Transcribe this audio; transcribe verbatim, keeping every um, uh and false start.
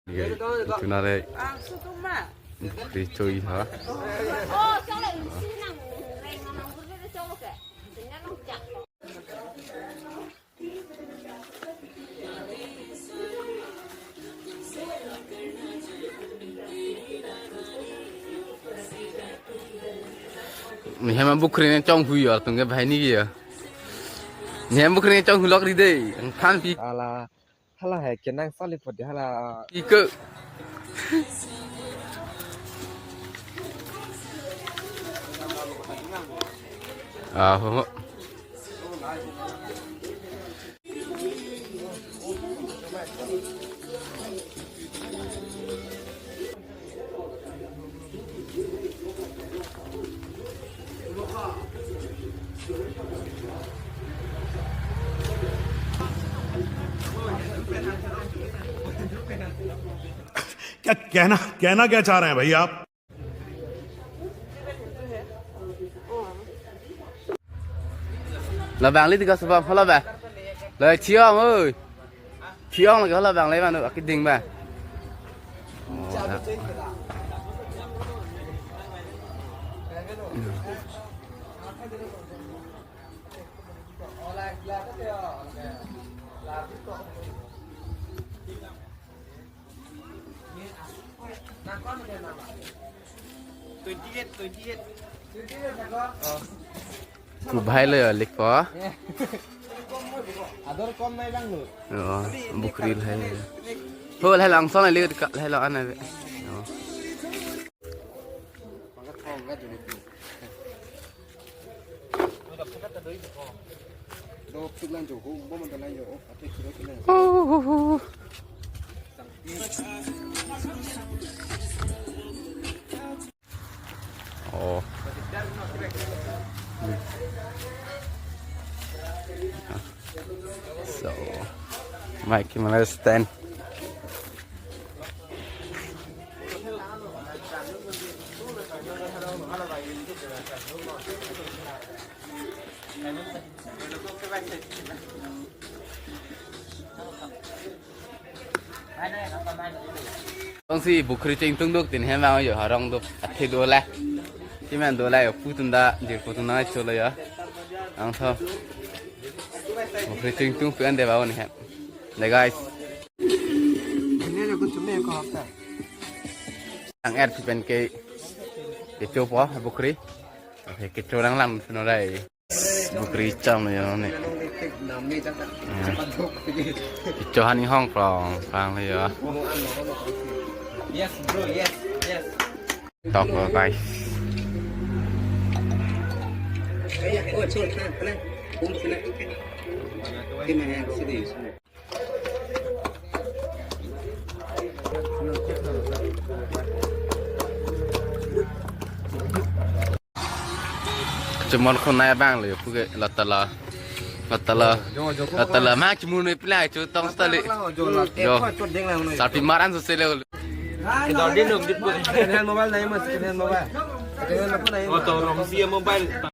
Oke, itu nare. Kri choi ha. Ni hem abukri ne chonghui ya, tung ke bahai ni ya. Ni hem abukri ne chonghui lok ri dei, ang than pi. Ala, hala hai kenang sali podi hala. Iko. Ah, ho, ho. क्या कहना, कहना क्या चाह रहे हैं भैया आप? Labang li tiga sebab, hala ba. Lai chiong oi. Chiong lagi hala bang lai manu akiding ba. Oh, ya. Twenty eight, twenty eight. Ku bhai lo ya lik po. Ador kom nai bang lo. Oh, bukri lahai. Ho lahai langsung lahai lik ka lahai lo ana be. Oh. Oh. So, my camera stand. Tongsi bukri chingtung duk tin hem vang yo harong duk athe do la. Chimen do la yo pu tun da jir pu tun na cholo yo. Ang tho. Bukri chingtung pu an de ba on hem. Le guys. Ang er pen ke kecho po bukri. Oke, kecho lang lang suno dai. Bukri cham lo yo ne. Hmm. Kecho hani hong prong prang lo yo. Yes, bro, yes, yes. Tok lo guys. Chumon khonai abang le puke latala. Latala. Latala ma chumon ne pila chu tong stali. Yo. Sarpi maran so sele. Kedor din dong dit pu. Second hand mobile nai mas, second hand mobile. Second hand apa nai? Oh, to rong sia mobile.